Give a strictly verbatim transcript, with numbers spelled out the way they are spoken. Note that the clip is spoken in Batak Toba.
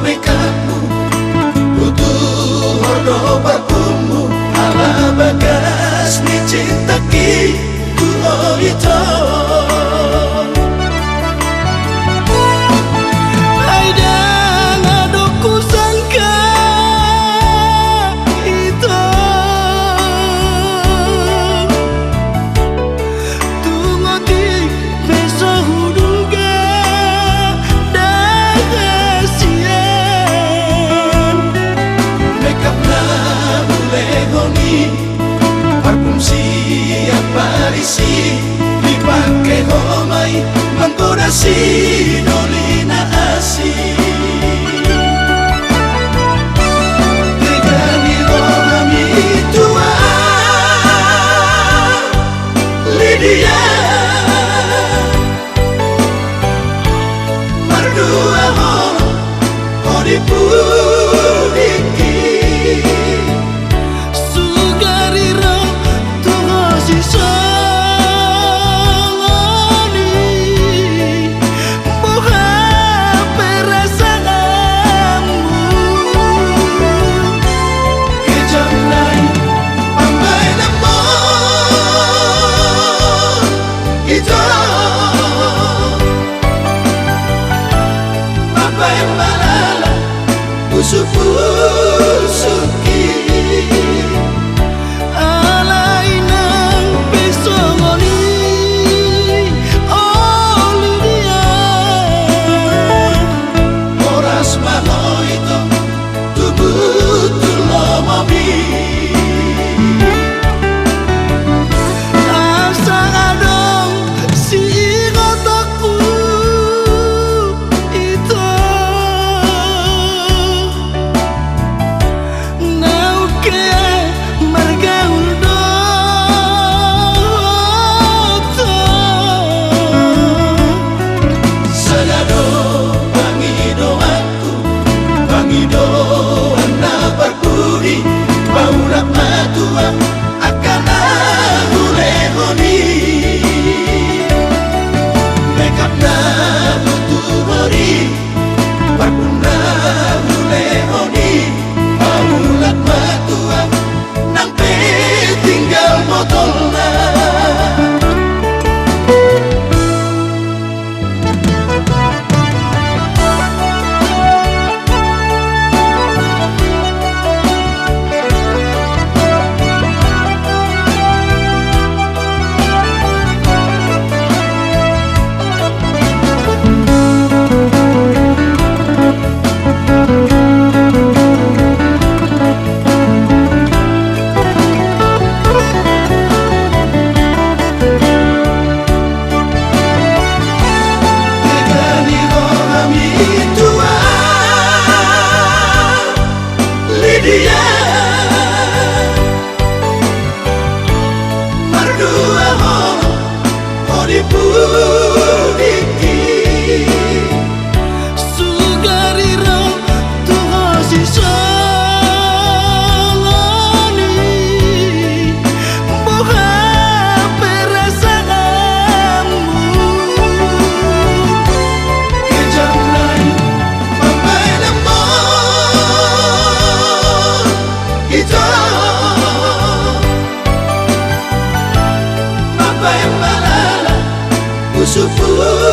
Mekapmu, hutuhor do parfummu, ala bagas ni cintangki tu ho ito. Ai ndang adong husangka ito. Tung otik pe so huduga ndang hasian. Mekap na hulehon i, parfum sian Paris i, dipangke ho ma i manggoda si doli na asing. Tega ni rohami tu ahu, Lydia. Mardua ho, ho di pudingki. Sugari ro tu ho sisongon i, boha perasaanmu. Kejam nai pambahenanmon ito, mambahen malala pusuk-pusukki. Alai nang pe songon i, o Lydia. Horas ma ho ito, tubu tu lomomi. Asa adong siingotonku ito, naung hea margaul dohot ho. Sada do pangidoan, pangidoan na parpudi, paulak ma tu ahu angka na hulehon i. Mekap na hutuhor i, parfum na hulehon i, paulak ma tu ahu nang pe tinggal botolna. Tega ni rohami tu ahu, Lydia. Mardua ho, ho di pudingki. Sugari ro tu ho sisongon i, boha perasaanmu. Kejam nai pambahenanmon ito, mambahen malala pusuk-pusukki.